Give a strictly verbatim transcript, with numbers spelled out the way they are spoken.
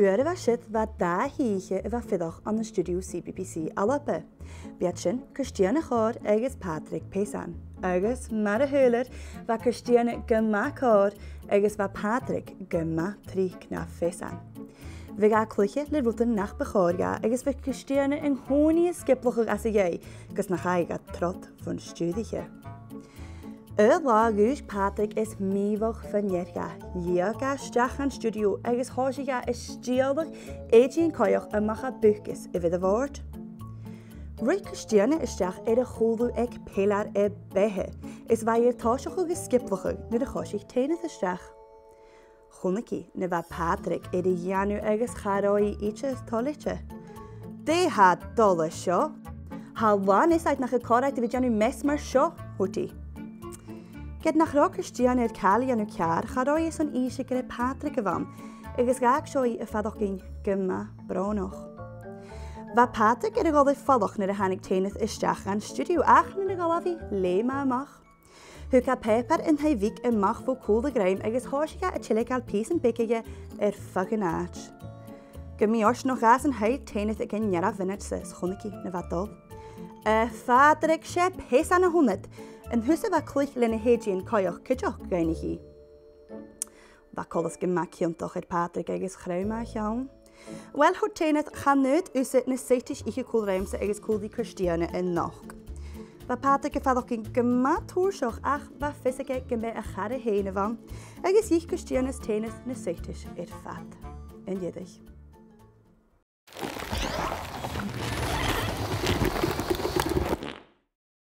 Uair a bha siud bha dà shìthiche a bha a' fuireach ann an stiùidio C B B C Alba. B' iad sin Cairistìona a' Chòir agus Pàdraig Peasan. Agus mar a shaoileadh, bha Cairistìona gu math còir agus bha Pàdraig gu math tric na pheasan. Bhiodh e a' cluiche le rudan nach bu chòir dha agus bhiodh Cairistìona an-còmhnaidh a' sgioblachadh às a dhèidh gus nach fhaigheadh e trod bhon stiùiriche. Aon latha dhùisg Pàdraig is m' ìomhaigh fa-near dha. Leag e a-steach dhan stiùidio agus thòisich e a' stialladh èididhean coimheach a-mach à bucas a bh' air a' bhòrd. Ruith Cairistìona a-steach air a chùlaibh aig peilear a beatha, is bha i air tòiseachadh a' sgioblachadh nuair a thòisich Tèanaid a-steach. Chunnaic i na bha Pàdraig air a dhèanamh agus cha robh i idir toilichte. Dè tha dol an seo? Tha làn fhios agad nach eil còir agad a bhith a' dèanamh meas mar seo, thuirt i. Ged nach robh Cairistìona air càil a dhèanamh ceàrr, cha robh i airson innse gur e Pàdraig a bh' ann, agus dh'fhàg seo i a' faireachdainn gu math brònach. Bha Pàdraig air a dhol air falach nuair a thàinig Tèanaid a-steach dhan stiùidio, ach nuair a dh'fhalbh i, leum e a-mach. Thug e pàipear an taigh-bhig a-mach bho chùl a dhruim agus thòisich e a' tilgeil pìosan beaga dheth air feadh an àite. Gu mì-fhortanach dhàsan, thill Tèanaid aig an dearbh mhionaid-sa is chunnaic i na bha dol. A Phàdraig, 's e peasan a th' annad! An tusa a bha a' cluich le na h-èididhean coimheach cuideachd? dh'fhaighnich i. Bha coltas gu math ciontach air Pàdraig agus chrom e a cheann. Uill, thuirt Tèanaid, chan fhaod thusa na suiteis ithe còmhla riumsa agus còmhla ri Cairistìona a-nochd. Bha Pàdraig a' faireachdainn gu math tùrsach ach bha fios aige gum b' e a chara fhèin a bh' ann, agus dh'ith Cairistìona is Tèanaid na suiteis air fad. An deireadh.